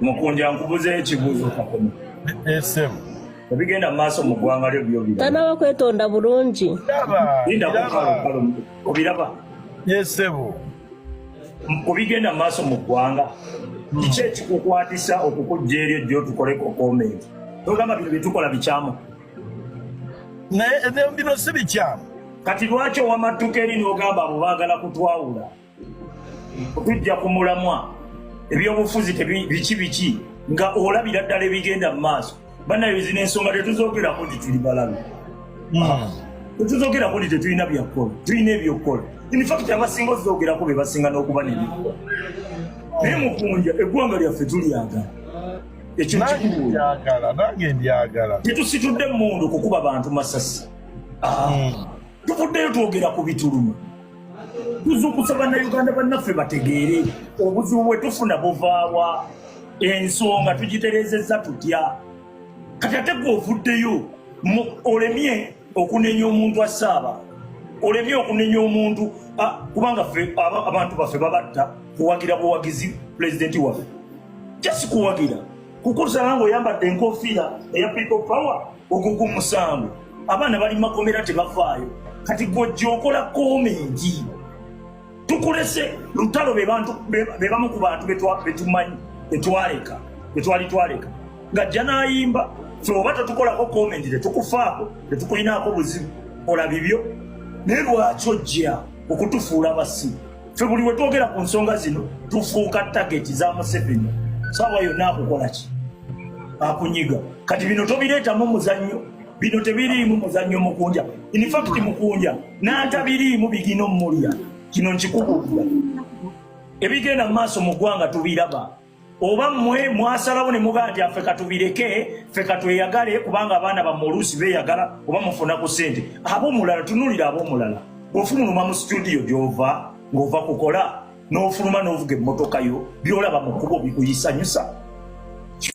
Mukunja, nkubuza ekibuuzo katono. Esemu. Ebigenda mu maaso mu ggwanga lyo byobiraba? Tanaba kwetonda bulungi. Ndaba. Lindako. Ndaba. Kalo kalo, obiraba? Esebo. Ku bigenda mu maaso mu ggwanga, kiki ekikukwatisa okukujja eri ejjo tukoleko comment? Togamba bino byetukola bikyamu? Naye bino si bikyamu. Kati lwaki owamattuka eri n'ogamba abo baagala kutwawula, tujja ku mulamwa, ebyobufuzi biki biki, nga olabira ddala ebigenda mu maaso? Bannayo, zino ensonga tetuzogerako nti tuli balabe. Tetuzogerako nti tetulina byakukola. Tulina ebyokukola. In fact, abasinga ozogerako be basinga n'okuba nebyokukola. Naye Mukunja, eggwanga lyaffe tulyagala, ekyo Nange kikubuuza. Ndyagala, nange ndyagala. Tetusitudde emmundu kukuba bantu masasi. Ah, tuvuddeyo twogera ku bituluma, tuzuukusa Bannayuganda bannaffe bategeere obuzibu bwe tufuna buvaawa, ensonga tugitereezezza tutya. Kati ate gwe ovuddeyo olemye okunenya omuntu asaaba, olemye okunenya omuntu, kubanga ffe abantu baffe babatta kuwagira buwagizi pulezidenti waffe, just kuwagira, kukusanga ngaoyambadde enkofiira eya People Power, ogwo gumusango. Abaana bali makomera, tebafaayo. Kati gwojja okola comment, tukulese lutalo. Be bamu ku bantu betumanyi betwaleka, betwali twaleka ng'ajja n'ayimba. Fe oba tetukolako comment, tetukufaako, tetukulinaako buzibu, kola bibyo. Naye lwaki ojja okutufuula abasiru? Fe buli we twogera ku nsonga zino tufuuka target za Museveni. Saawa yonna akukola ki? Akunyiga. Kati bino tobireetamu muzannyo, bino tebiriimu muzannyo, Mukunja. In fact, Mukunja n'atabiriimu bigina omulya. Kino nkikubuulira, ebigenda mu maaso mu ggwanga tubiraba. Oba mmwe mwasalawo ne mugaa nti affe katubireke, ffe katweyagale, kubanga abaana bammwe oluusi beeyagala oba mufuna ku ssente. Ab'omulala, tunuulira ab'omulala. Bw'ofuluma mu studio gy'ova ng'ova kukola, n'ofuluma n'ovuga emmotoka yo, by'olaba mu kkubo bikuyisanyusa.